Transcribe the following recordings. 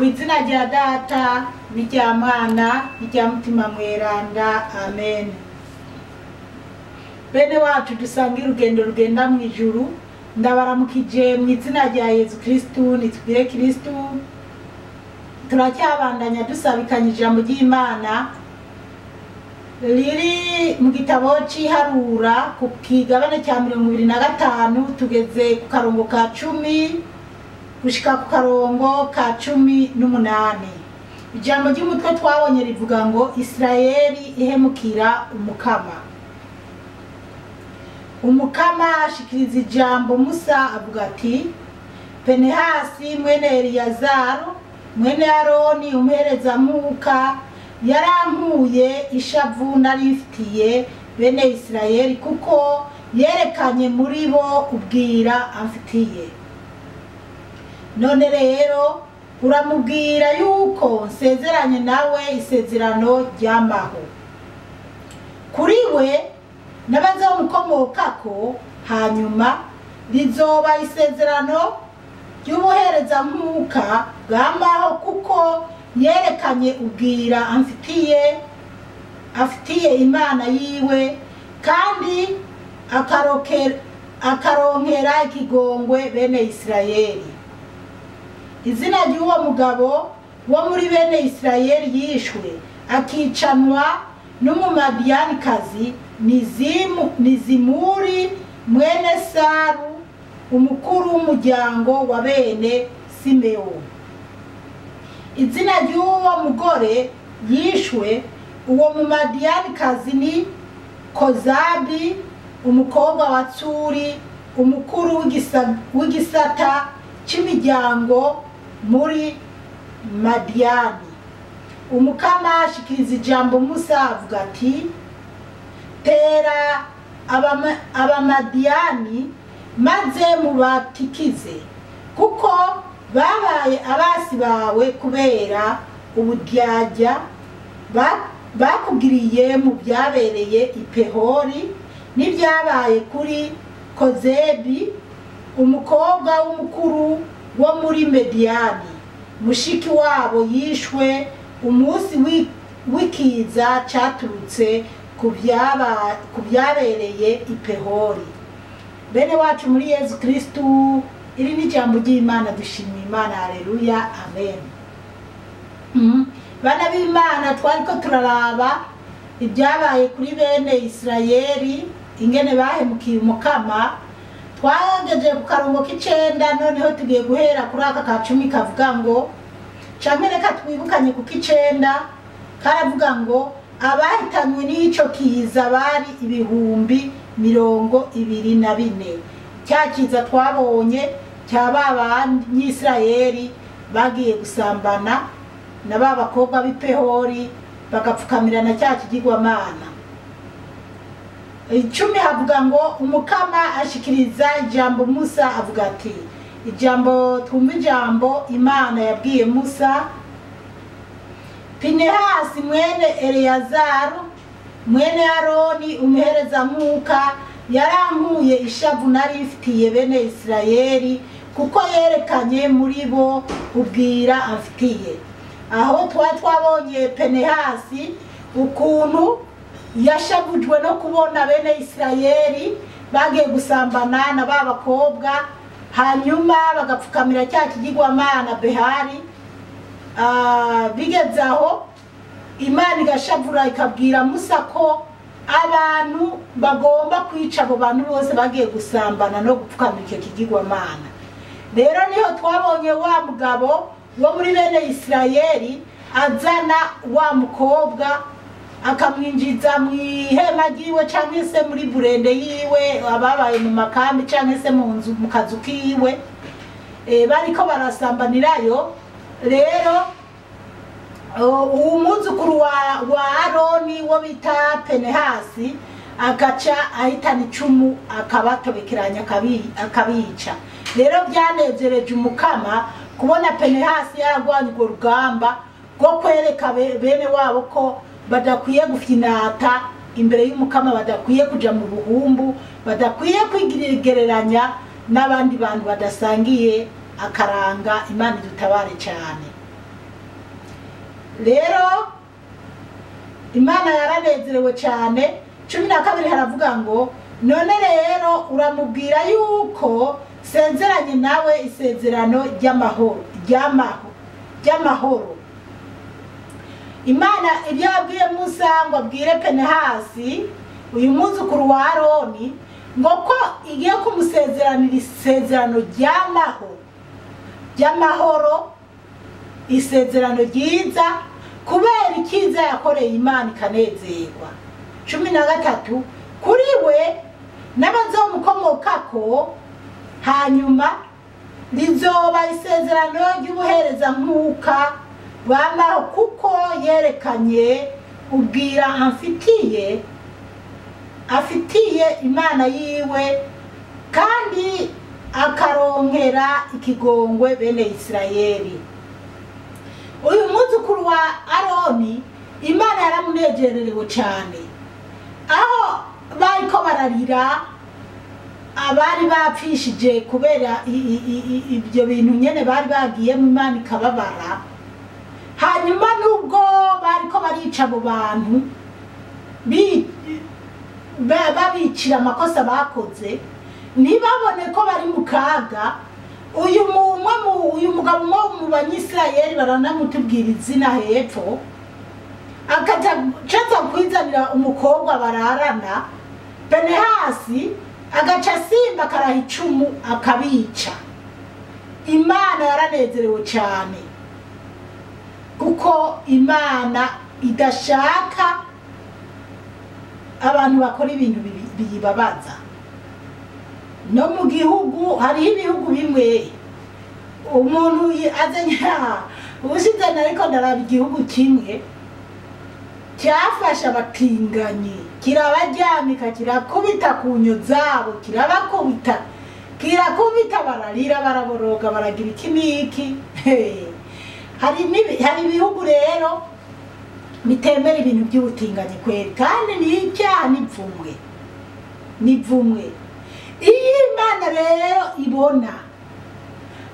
Ku izina rya Data n'irya Mwana n'irya Mutima Mweranda, amen. Bene wacu dusangira urugendo rugenda mu ijuru, ndabaramukije mu izina rya Yezu Kristu. Nitubwire Kristu. Turacyabandanya dusabikanya ijambo ry'Imana riri mu gitabo c'iharura ku kigabane cya 25, tugeze ku karongo ka 10 gushika ku karongo ka 18. Ijambo ry'umutwe twabonye rivuga ngo Isirayeli ihemukira Umukama. Umukama ashikiriza ijambo Musa avuga ati: Penehasi mwene Eliyazaro mwene Aroni umuherezamwuka yarankuye ishavu narifitiye bene Isirayeli, kuko yerekanye muri bo ubwira amfitiye. None rero uramubwira yuko nsezeranye nawe isezerano ry'amaho kuri we n'abazomukomokako, hanyuma rizoba isezerano ry'ubuherezamwuka bw'amaho, kuko yerekanye ubwira afitiye Imana yiwe, kandi akaronkera ikigongwe bene Isirayeli. Izina ry'uwo mugabo wo muri bene Isirayeli yishwe akicanwa n'Umumadiyanikazi ni Zimuri mwene Saru, umukuru w'umuryango wa bene Simewo. Izina ry'uwo mugore yishwe uwo Mumadiyanikazi ni Kozabi, umukobwa wa Tsuri, umukuru w'igisata cy'imiryango muri Madiyani. Umukama ashikiriza ijambo Musa avuga ati: Tera Abamadiyani maze mubatikize, kuko babaye abasi bawe kubera ubudyarya bakugiriye mu byabereye i Pehori n'ibyabaye kuri Kozebi, umukobwa w'umukuru wo muri Mediyani. Mushiki wabo yishwe umunsi w'ikiza cyaturutse ku byabereye i Pehori. Bene wacu muri Yezu Kristu, iri ni ijambo ry'Imana. Dushimira Imana, haleluya, amen. Bana b'Imana, twariko turaraba ibyabaye kuri bene Isirayeli, ingene bahemukiye Umukama. Twagejeje ku karongo k'icenda, noneho tugiye guhera kuri aka ka 10 kavuga ngo, canke reka twibukanye ku k'icenda, karavuga ngo abahitanywe n'ico kiza bari 24,000. Cya kiza twabonye cya ba Banyisirayeli bagiye gusambana na ba bakobwa b'i Pehori bagapfukamirana cya kigirwamana. 10 havuga ngo Umukama ashikiriza ijambo Musa avuga ati, ijambo twumva ijambo Imana yabwiye Musa: Pinehasi mwene Eleyazaro mwene Aroni umuherezamwuka yarankuye ishavu narifitiye bene Isirayeli, kuko yerekanye muri bo ubwira amfitiye. Aho twari twabonye Penehasi ukuntu yashavujwe no kubona bene Isirayeli bagiye gusambana na ba bakobwa, hanyuma bagapfukamira cya kigirwamana Behari. Bigeze aho Imana igashavura ikabwira Musa ko abantu bagomba kwica abo bantu bose bagiye gusambana no gupfukamira icyo kigirwamana. Rero niho twabonye wa mugabo wo muri bene Isirayeli azana wa mukobwa akamwinjiza mu ihema ryiwe canke se muri burende yiwe, ababaye mu makambi canke se mu nzu mu kazu kiwe, bariko barasambanirayo. Rero umwuzukuru wa Aroni wo bita Penehasi agaca ahitana icumu akabatobekeranya akabica. Rero byanezereje Umukama kubona Penehasi yaragwanye urwo rugamba rwo kwereka bene wabo ko badakwiye gufinata imbere y'Umukama, badakwiye kuja mu buhumbu, badakwiye kwigereranya n'abandi bantu badasangiye akaranga. Imana idutabare cyane. Rero Imana yaranezerewe cyane. 12 haravuga ngo none rero uramubwira yuko sezeranye nawe isezerano ry'amahoro ry'amahoro. Imana ibyo yabwiye Musa ngo abwire Penehasi uyu mwuzukuru wa Aroni ngo ko igiye kumusezeranira isezerano ry'amahoro, isezerano ryiza kubera ikiza yakoreye Imana ikanezerwa. 13 kuri we n'abazomukomokako hanyuma rizoba isezerano ry'ubuhereza nkuka bw'amahoro, kuko yerekanye ubwira afitiye Imana yiwe kandi akaronkera ikigongwe bene Isirayeli. Uyu mwuzukuru wa Aroni Imana yaramunejererewe cyane, aho bariko bararira abari bapfishije kubera ibyo bintu nyene bari bagiye mu Imana ikababara. Hanyuma nubwo bariko barica abo bantu babicira amakosa bakoze ntibabone ko bari mu kaga, uyu mugabo umwe mu Banyisirayeli baranamutubwira izina hepfo, akaja kwizanira umukobwa bararana. Penehasi agaca asimba akaraha icumu akabica. Imana yaranezerewe cyane kuko Imana idashaka abantu bakora ibintu biyibabaza. No mu gihugu hariho ibihugu bimwe umuntu azenya ubushize ariko ndaraba igihugu kimwe cyafashe abatinganyi kirabaryamika kirakubita ku nyo zabo, kirabakubita kirakubita, bararira baraboroga baragira iki n'iki. Hari ibihugu rero bitemera ibintu by'ubutinganyi kweri, kandi ni icyaha n'ipfumwe n'ipfumwe. Iyo Imana rero ibona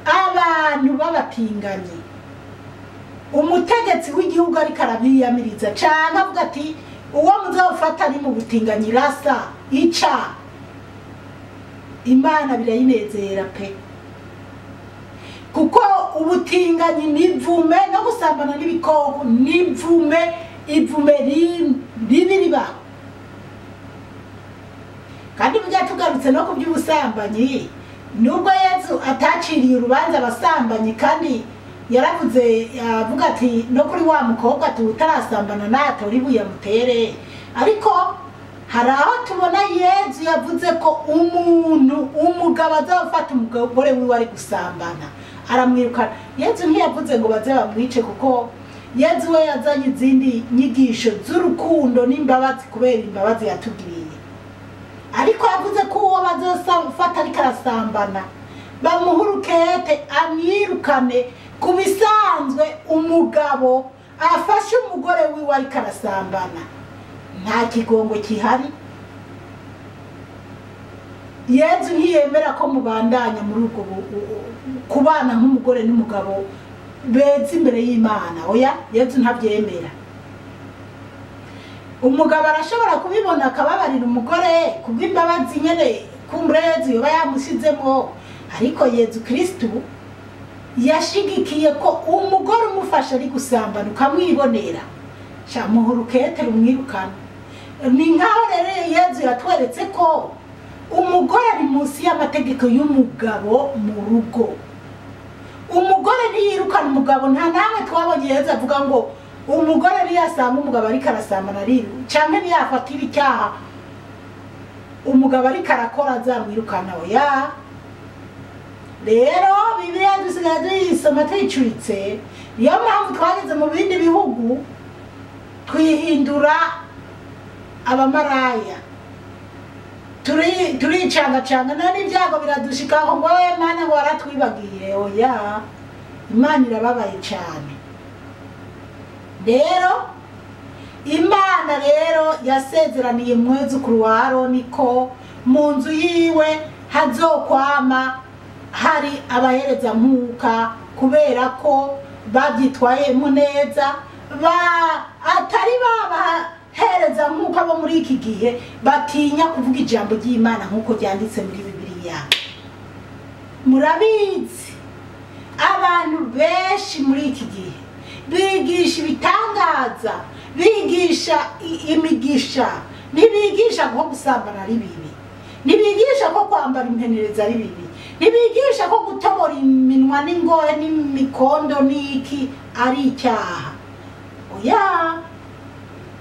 abantu b'abatinganyi, umutegetsi w'igihugu ariko arabiyamiriza cyane avuga ati uwo muzofata ari mu butinganyi rasa ica, Imana birayinezera pe, kuko ubutinganyi n'ivume no gusambana n'ibikoko n'ivume, ivume ribi ribaho. Kandi burya tugarutse no ku by'ubusambanyi, nubwo Yezu ataciriye urubanza abasambanyi, kandi yaravuze avuga ati no kuri wa mukobwa ati utarasambana natora ibuye amutere, ariko hari aho tubona Yezu yavuze ko umuntu umugabo azafata umugore wiwe ari gusambana aramwirukana. Yezu ntiyavuze ngo baze bamwice, kuko Yezu we yazanye izindi nyigisho z'urukundo n'imbabazi kubera imbabazi yatugiriye, ariko yavuze ko uwo bazofata ariko arasambana bamuha urukete amwirukane. Ku bisanzwe umugabo afashe umugore wiwe ariko arasambana nta kigongo kihari. Yezu ntiyemera ko mubandanya muri ubwo kubana nk'umugore n'umugabo beza imbere y'Imana. Oya, Yezu ntabyemera. Umugabo arashobora kubibona akababarira umugore kubw'imbabazi nyene kumbure Yezu yoba yamushyizemo, ariko Yezu Kristu yashigikiye ko umugore umufasha ari gusambana ukamwibonera, muha urukete rumwirukana. Ni nkaho rero Yezu yatweretse ko umugore ari munsi y'amategeko y'umugabo mu rugo. Umugore ntiyirukana umugabo. Nta namwe twabonye Yezu avuga ngo umugore ntiyasanga umugabo ariko arasambana ariru, canke ntiyafatira icyaha umugabo ariko arakora azamwirukana. Oya. Rero Bibiliya dusigaye tuyisoma tuyicuritse, niyo mpamvu twageze mu bindi bihugu twihindura abamaraya, turicangacanga none ibyago biradushikaho ngo we Mana ngo waratwibagiye. Oya, Imana irababaye cyane. Rero Imana rero yasezeraniye mwuzukuru wa Aroni ko mu nzu yiwe hazokwama hari abahereza nkuka, kubera ko babyitwayemo neza Atari babahereza nk'uko abo muri iki gihe batinya kuvuga ijambo ry'Imana nk'uko ryanditse muri Bibiliya. Murabizi, abantu benshi muri iki gihe bigisha ibitangaza, bigisha imigisha, ntibigisha ko gusambana ari bibi, ntibigisha ko kwambara impenereza ari bibi, ntibigisha ko gutobora iminwa n'ingohe n'imikondo n'iki ari icyaha. Oya,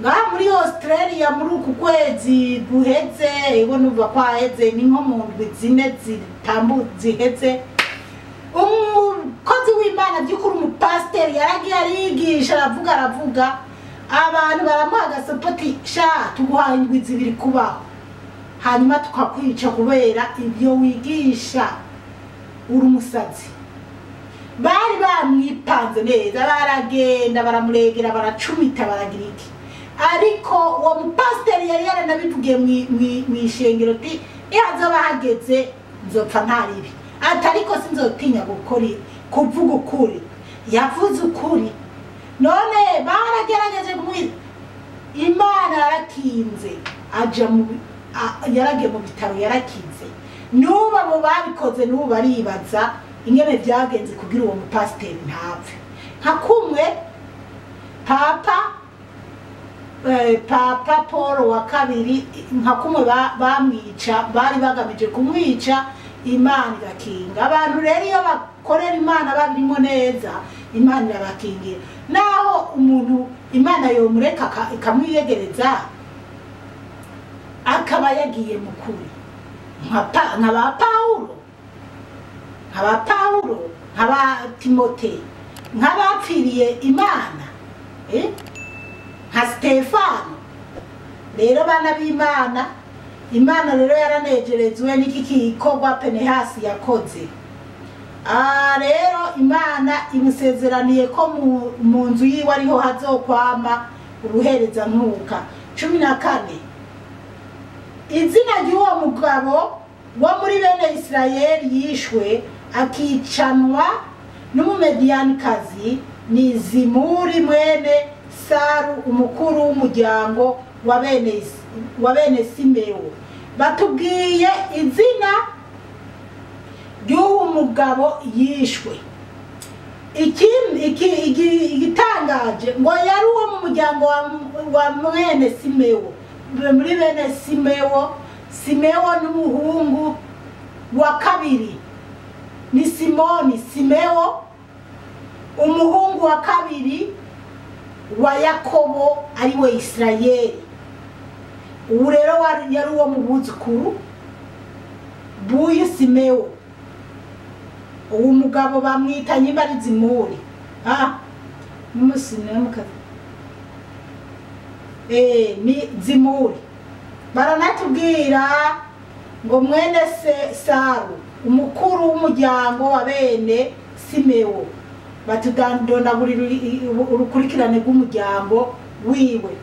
ngaha muri Australia muri uku kwezi guheze, ego numva kwaheze, ni nko mu ndwi zine ziheze, umukozi w'Imana by'ukuri, umupasiteri, yaragiye arigisha, aravuga aravuga, abantu baramuha agasopoti: "Sha, tuguhaye indwi 2 kubaho, hanyuma tukakwica kubera ibyo wigisha, uri umusazi." Bari bamwipanze neza, baragenda baramuregera, baracumita, baragira iki. Ariko uwo mupasiteri yari yaranabivugiye mw'ishengero ati: "Nihazoba hageze nzopfa nta ribi," ati "ariko sinzotinya gukora kuvuga ukuri." Yavuze ukuri, none baragerageje kumwica, Imana yarakinze, aja mu yaragiye mu bitaro, yarakize. N'ubu abo babikoze n'ubu baribaza ingene vyagenze kugira uwo mupasiteri ntapfe. Nka kumwe Papa Paul wa kabiri, nka kumwe bamwica, bari bagamije kumwica, Imana igakinga. Abantu rero iyo bakorera Imana babirimo neza, Imana irabakingira. Naho umuntu Imana yomureka ikamwiyegereza, akaba yagiye mu kuri, nka ba Pawulo, nka ba Pawulo, nka ba Timote, nk'abapfiriye Imana, nka Stefano. Rero bana b'Imana, Imana rero yaranejerezwe n'iki gikorwa Penehasi yakoze. Rero Imana imusezeraniye ko mu nzu yiwe ariho hazokwama ubuherezankuka. 14, izina ry'uwo mugabo wo muri bene Isirayeli yishwe akicanwa n'Umumediyanikazi ni Zimuri mwene Saru, umukuru w'umuryango wa bene Simewo. Batubwiye izina ry'uwo mugabo yishwe. Igitangaje ngo yari uwo mu muryango wa mwene Simewo, muri bene Simewo. Simewo n'umuhungu wa kabiri ni Simoni. Simewo umuhungu wa kabiri wa Yakobo, ariwe Isirayeli. Ubu rero yari uwo mu buzukuru b'uyu Simewo. Uwo mugabo bamwita nyimba ari Zimuri, ni Zimuri. Baranatubwira ngo mwene se Saru, umukuru w'umuryango wa bene Simewo. Batudondagurira urukurikirane rw'umuryango wiwe.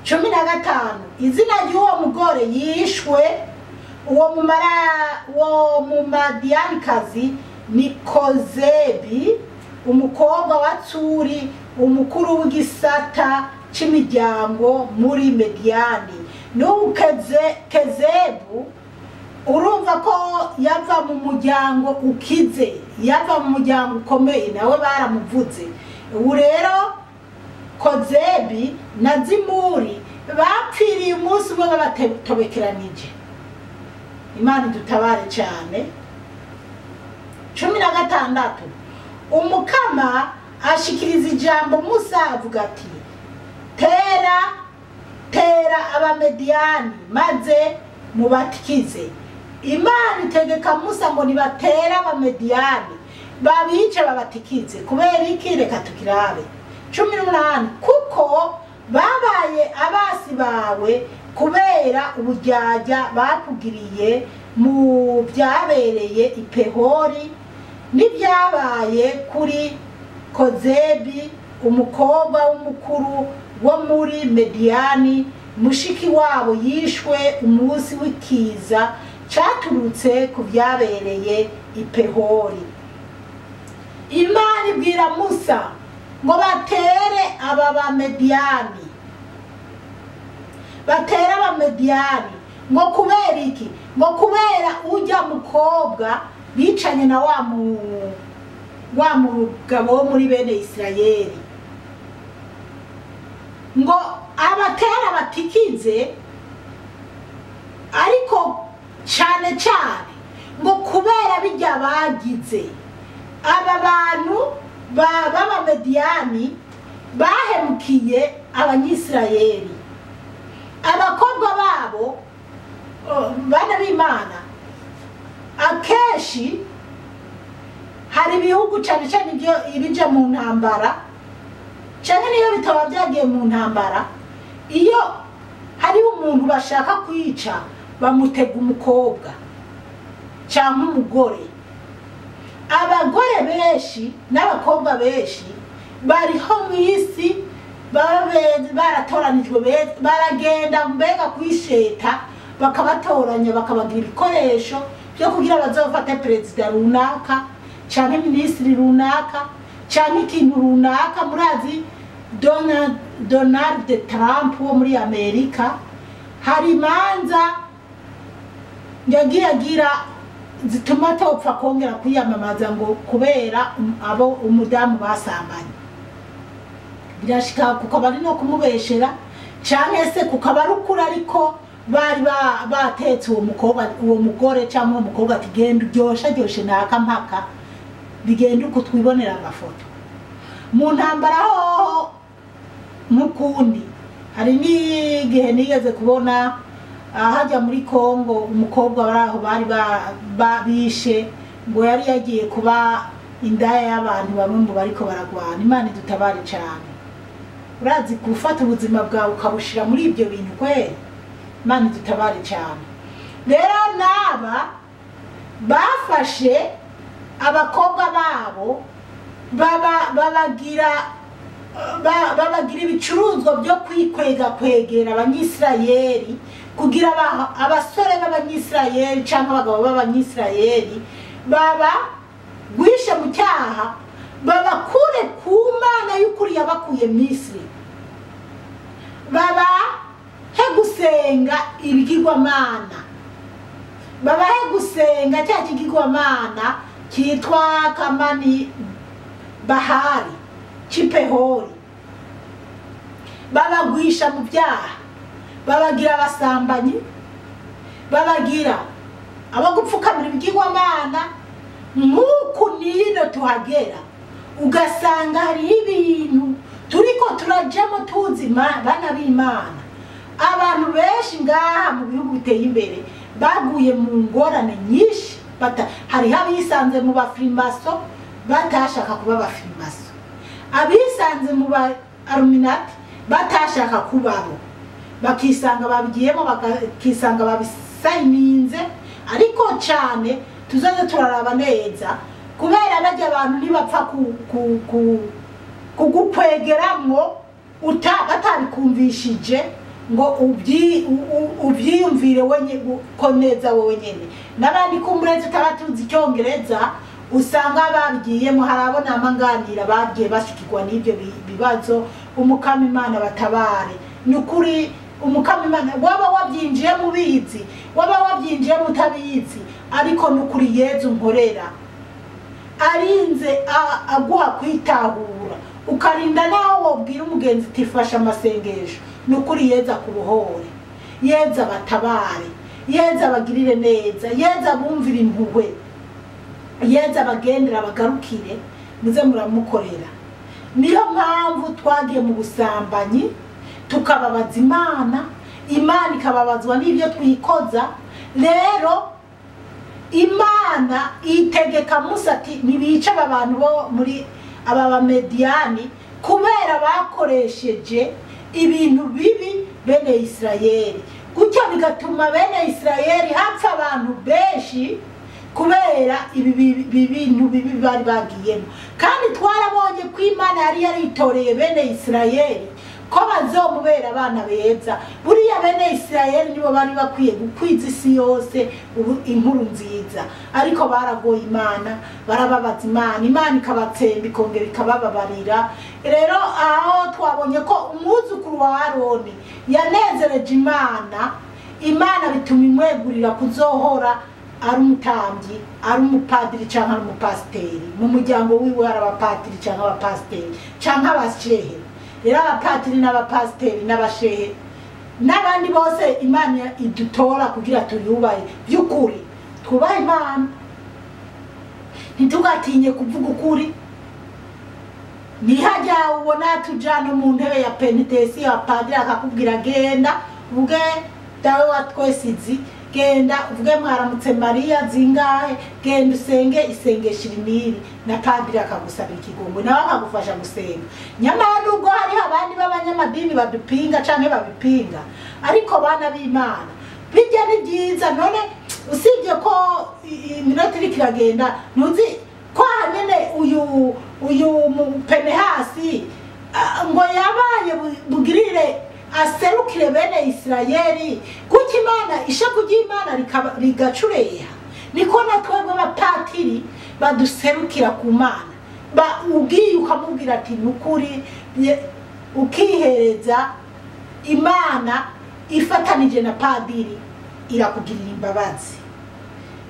15, izina ry'uwo mugore yishwe, uwo Mumadiyanikazi, ni Kozebi, umukobwa wa Tsuri, umukuru w'igisata c'imiryango muri Mediyani. N'ubu Kezebu, urumva ko yava mu muryango ukize, yava mu muryango ukomeye, nawe baramuvuze. Ubu rero Kozebi na Zimuri bapfiriye umunsi umwe babatobekeranije. Imana idutabare cyane. 16, Umukama ashikiriza ijambo Musa avuga ati: "Tera, tera Abamediyani maze mubatikize." Imana itegeka Musa ngo nibatere Abamediyani, babice, babatikize. Kubera iki? Reka tukirabe. 18, kuko babaye abasi bawe kubera uburyarya bakugiriye mu byabereye i Pehori n'ibyabaye kuri Kozebi, umukobwa w'umukuru wo muri Mediyani, mushiki wabo yishwe umunsi w'ikiza caturutse ku byabereye i Pehori. Imana ibwira Musa ngo batere aba Bamediyani, batere Abamediyani. Ngo kubera iki? Ngo kubera ujya mukobwa bicanye na wa mugabo wo muri bene Isirayeli, ngo abatera batikize. Ariko cyane cyane ngo kubera bijya bagize aba bantu b'Abamediyani bahemukiye Abanyisirayeli, abakobwa babo. Bana b'Imana, akenshi hari ibihugu, cyane cyane ibyo ibija mu ntambara, cyane niyo bitaba byagiye mu ntambara, iyo hari umuntu bashaka kwica bamutega umukobwa cyangwa umugore. Abagore benshi n'abakobwa benshi bariho mu isi baba baratoranijwe, baragenda mbega kwisheta, bakabatoranya, bakabagira ibikoresho byo kugira bazofate perezida runaka cyangwa minisitiri runaka cyangwa ikintu runaka. Murazi Donald Trump wo muri Amerika, hari imanza yagiye agira zituma atopfa kongera kwiyamamaza, ngo kubera abo umudamu basambanye. Birashika kuko bari no kumubeshera, cyangwa se kukaba ari ukuri, ariko bari batetse uwo mukobwa, uwo mugore cyangwa uwo mukobwa, ati genda uryoshe aryoshe naka mpaka bigenda uko twibonera amafoto. Mu ntambara hoho nk'ukundi, hari n'igihe nigeze kubona hajya muri Kongo umukobwa bari aho bari bishe, ngo yari yagiye kuba indaya y'abantu bamwe mu bariko baragwana. Imana idutabare cyane. Urazi gufata ubuzima bwawe ukabushira muri ibyo bintu kweri? Imana idutabare cyane. Rero n'aba bafashe abakobwa babo babagira ibicuruzwa byo kwikwega kwegera Abanyisirayeli, kugira abasore b'Abanyisirayeli cyangwa abagabo b'Abanyisirayeli baba gwishe mu cyaha, babakure ku Mana y'ukuri yabakuye Misiri, babahe gusenga ibigirwamana, babahe gusenga cya kigirwamana cyitwa Kamani Bahari Cipehori. Babagwisha mu byaha, babagira abasambanyi, babagira abo gupfukamira ibigirwamana. Nk'uku nino tuhagera ugasanga hariho ibintu turiko turajamo tuzi. Bana b'Imana, abantu benshi ngaha mu bihugu biteye imbere baguye mu ngorane nyinshi. Hariho abisanze mu bafirimaso batashaka kuba abafirimaso, abisanze mu ba Illuminati batashaka kubabo, bakisanga babigiyemo, bakisanga babisayininze. Ariko cyane tuzaze turaraba neza, kubera bajya abantu ntibapfa kugukwegeramwo batabikumvishije ngo ubyiyumvire ko neza wowe nyene. N'abandi kumbure tutaba tuzi icyongereza usanga babigiyemo. Hari abo namanganira bagiye bashikirwa n'ibyo bibazo. Umukama Imana batabare, ni ukuri. Umukama Imana, waba wabyinjiyemo ubizi, waba wabyinjiyemo utabizi, ariko ni ukuri Yezu nkorera arinze aguha kwitahura, ukarinda naho wobwira umugenzi utifasha amasengesho. Ni ukuri Yezu akubohore, Yezu abatabare, Yezu abagirire neza, Yezu abumvire impuhwe, Yezu abagendera abagarukire, muze muramukorera. Niyo mpamvu twagiye mu busambanyi tukababaza Imana, Imana ikababazwa n'ibyo twikoza. Rero Imana itegeka Musa ati ntibice aba bantu bo muri aba Bamediyani, kubera bakoresheje ibintu bibi bene Isirayeli, gutyo bigatuma bene Isirayeli hapfa abantu benshi kubera ibi bintu bibi bari bagiyemo. Kandi twarabonye ko Imana yari yaritoreye bene Isirayeli ko bazomubera abana beza. Buriya bene Isirayeli nibo bari bakwiye gukwiza isi yose inkuru nziza, ariko baragoye Imana, barababaza Imana, Imana ikabatsemba ikongera ikabababarira. Rero aho twabonye ko umwuzukuru wa Aroni yanezereje Imana, Imana bituma imwegurira kuzohora ari umutambyi, ari umupadiri cyangwa ari umupasiteri. Mu muryango wiwe hari abapadiri cyangwa abapasiteri cyangwa abashehe. Rero abapatiri n'abapasiteri n'abashehe n'abandi bose Imana idutora kugira tuyubahe by'ukuri, twubahe Imana, ntitugatinye kuvuga ukuri. Nihajya ubona tuja no mu ntebe ya penitesi ya padiri akakubwira genda uvuge dawe wa twese izi, genda uvuge mwaramutse Mariya zingahe, genda usenge isengesho iri, na padiri akagusabira ikigongwe nawe akagufasha gusenga. Nyamara nubwo hariho abandi b'abanyamadini badupinga canke babipinga, ariko bana b'Imana bijya ni byiza. None usibye ko iminota iriko iragenda, ntuzi ko hanyene uyu Penehasi ngo yabaye bugirire aserukire bene Isirayeli, kuko Imana ishavu ry'Imana rigacureha. Niko na twebwe abapatiri baduserukira ku Mana, ugiye ukamubwira ati nukuri, ukihereza Imana ifatanije na padiri irakugirira imbabazi.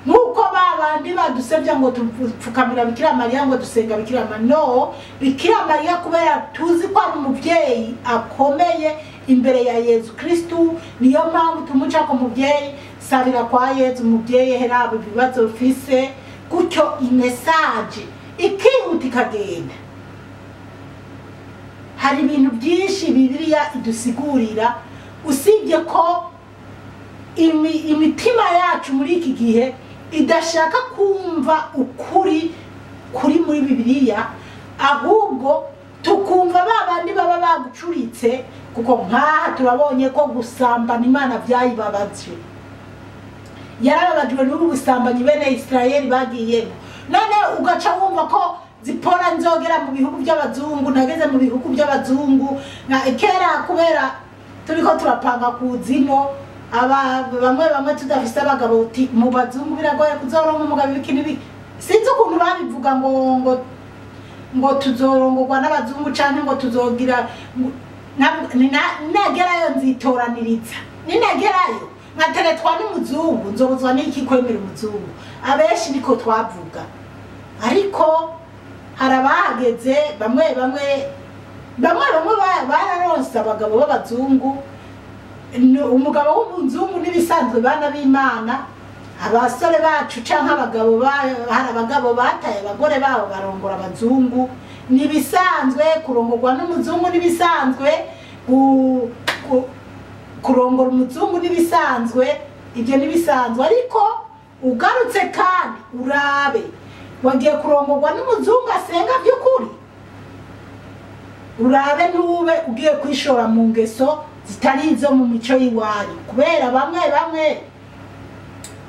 Nkuko babandi badusebya ngo tupfukamira Bikira Mariya, ngo dusenga Bikira Mariya, no Bikira Mariya kubera tuzi ko ari umubyeyi akomeye imbere ya Yezu Kristu, niyo mpamvu tumuca ko mubyeyi sabira kwa Yezu mubyeyi heraba ibibazo ufise, gutyo imesaje ikihuta ikagenda. Hari ibintu byinshi Bibiliya idusigurira, usibye ko imitima yacu muri iki gihe idashaka kumva ukuri kuri muri Bibiliya, ahubwo tukumva babandi baba bagucuritse. Kuko nkaha turabonye ko gusambana Imana byayibabaje, yarababajwe n'ubu busambanyi bene Isirayeli bagiyemo. None ugaca wumva ko Zipora nzogera mu bihugu by'abazungu, nageze mu bihugu by'abazungu na kera, kubera turiko turapanga kuzino aba bamwe bamwe tudafise abagabo, uti mu bazungu biragoye kuzoronka umugabo ibiki n'ibiki. Sinzi ukuntu babivuga ngo ngo ngo tuzorongorwa n'abazungu canke ngo tuzogira. Ninagerayo nzitoraniriza, ninagerayo nkateretwa n'umuzungu, nzobuzwa n'iki kwemera umuzungu? Abenshi niko twavuga, ariko hari abahageze bamwe bamwe bamwe bamwe bararonse abagabo b'abazungu. Umugabo w'umuzungu n'ibisanzwe bana b'Imana, abasore bacu canke abagabo, hari abagabo bataye abagore babo barongora abazungu, nibisanzwe kurongorwa n'umuzungu, nibisanzwe kurongora umuzungu, nibisanzwe ibyo nibisanzwe. Ariko ugarutse kandi urabe wagiye kurongorwa n'umuzungu asenga by'ukuri, urabe ntube ugiye kwishora mu ngeso zitari izo mu mico y'iwanyu, kubera bamwe bamwe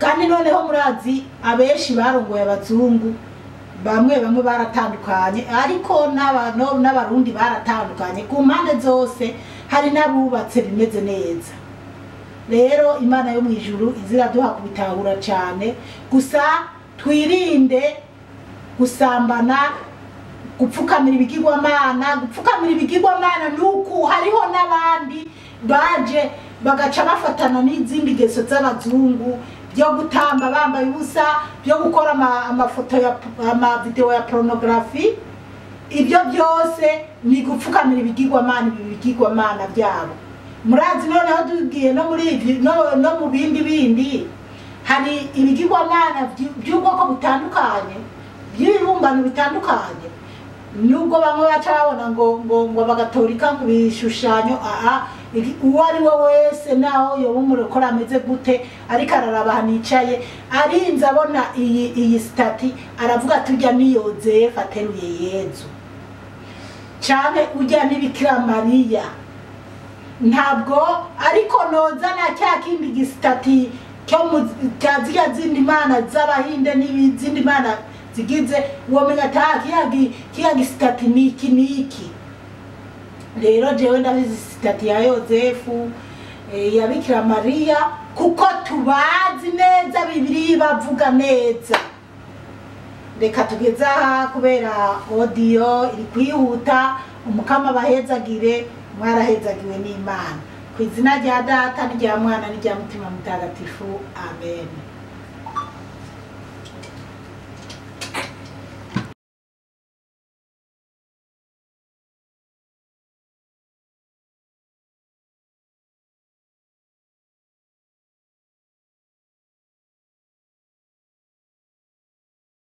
kandi noneho murazi abenshi barongoye abazungu, bamwe bamwe baratandukanye, ariko n'abarundi baratandukanye ku mpande zose, hari n'abubatse bimeze neza. Rero Imana yo mu ijuru iziraduha kubitahura cyane, gusa twirinde gusambana, gupfukamira ibigirwamana. Gupfukamira ibigirwamana nuku hariho n'abandi baje bagaca bafatana n'izindi ngeso z'abazungu, byo gutamba bambaye ubusa, byo gukora amafoto ya amavideo ya pornography. Ibyo byose ni gupfukamira ibigirwamana, ibi bigirwamana byabo. Murazi noneho tugiye no muri no mu bindi bindi, hari ibigirwamana by'ubwoko butandukanye, by'ibibumbano bitandukanye. Nubwo bamwe baca babona ngo ngo ngo bagatorika ngo ibishushanyo, aha uwo ari we wese naho yoba umurokore ameze gute, ariko araraba nicaye arinze abona iyi stati aravuga ati ujya ni Yozefu ateruye Yezu, canke ujya ni Bikira Mariya. Ntabwo ariko noza na cya kindi gisitati cyo mu cya ziriya zindi mana z'abahinde n'izindi mana zigize, womenya ati kiya gisitati niki niki. Rero jewe ndabizi statue ya Yozefu, ya Bikira Mariya, kuko tubazi neza, Bibiliya bavuga neza. Reka tugeze aha kubera audio iri kwihuta. Umukama bahezagire, mwarahezagiwe n'Imana. Ku izina rya Data n'irya Mwana n'irya Mutima Mutagatifu, amen.